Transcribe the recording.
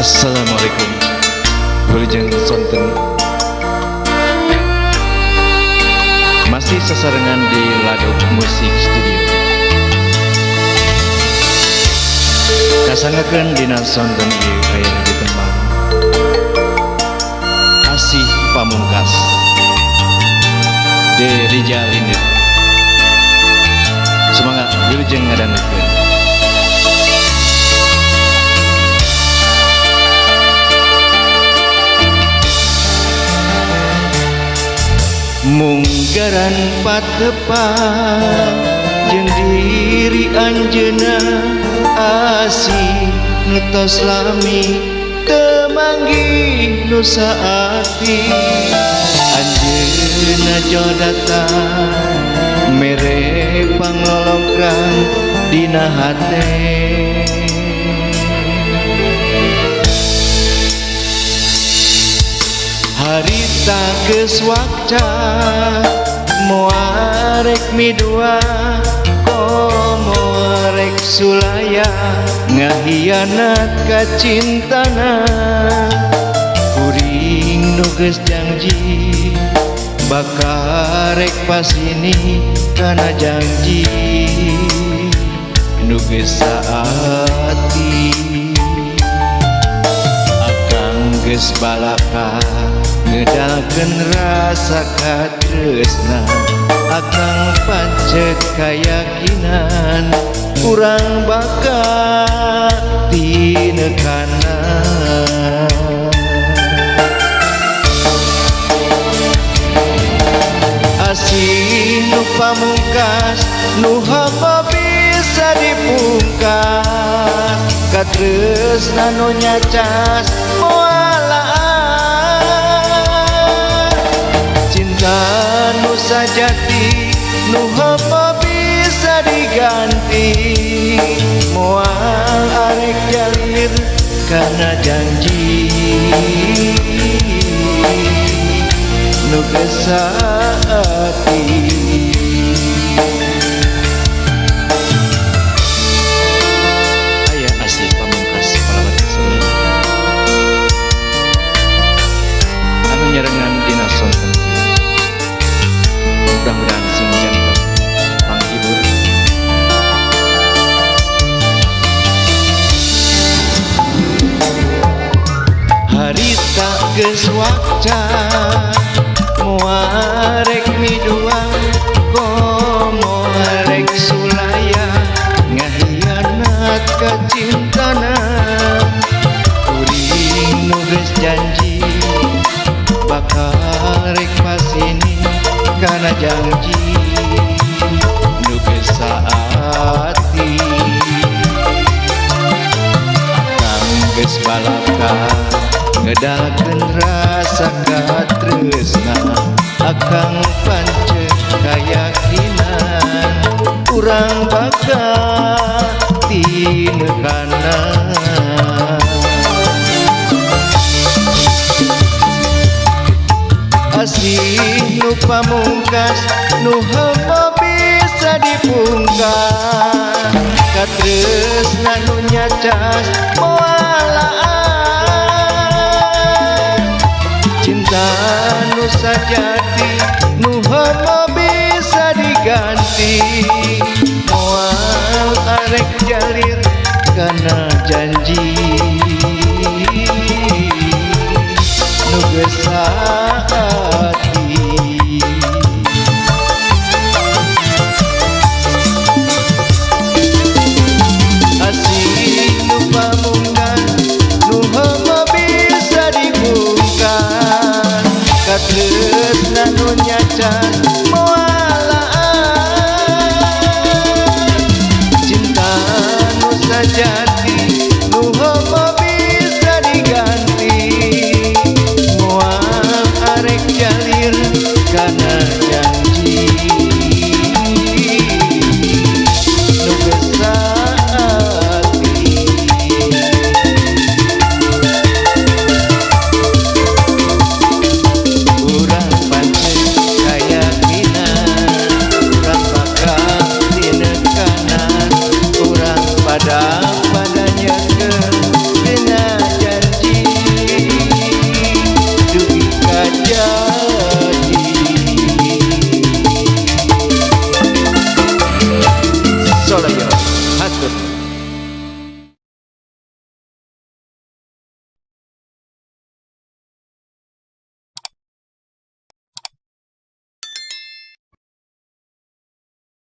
Assalamualaikum. Wilujeng sonten. Masih sasarengan di Ladok Musik Studio. Kasangakeun dina sonten ieu aya di tembang Asih Pamungkas De Rijal Lindeuk. Semangat wilujeng ngadangukeun. Munggaran patepang jeung diri anjeunna asih nu tos lami teu manggih nu saati anjeunna jol datang mere panglolongkrang dina hate. Harita geus wakca moal rek midua komo rek sulaya ngahianat ka cintana kuring nu geus janji bakal rek pasini kana janji nu geus saati akang geus balaka ngedalkeun rasa katresna akang pancet kayakinan urang bakal tinekana. Asih nu pamungkas nu hama bisa dipungkas katresna nu nyacas moal cinta nu sajati nu hama bisa diganti moal arek jalir kana janji nu geus saati. Aya Asih Pamungkas palawat sebenarnya anu nyarengan dina sonten. Mudah-mudahan sing janten panghibur. Harita geus wakca moal rek midua komo rek sulaya ngahianat ka cintana kuring nu geus janji bakal rek pasini kana janji nu geus saati akang geus balaka ngedalkeun rasa katresna akang pancet kayakinan urang bakal tinekana. Asih nu pamungkas nu hama bisa dipungkas katresna nu nyacas moal cinta nu sajati nu hama bisa diganti moal arek jalir kana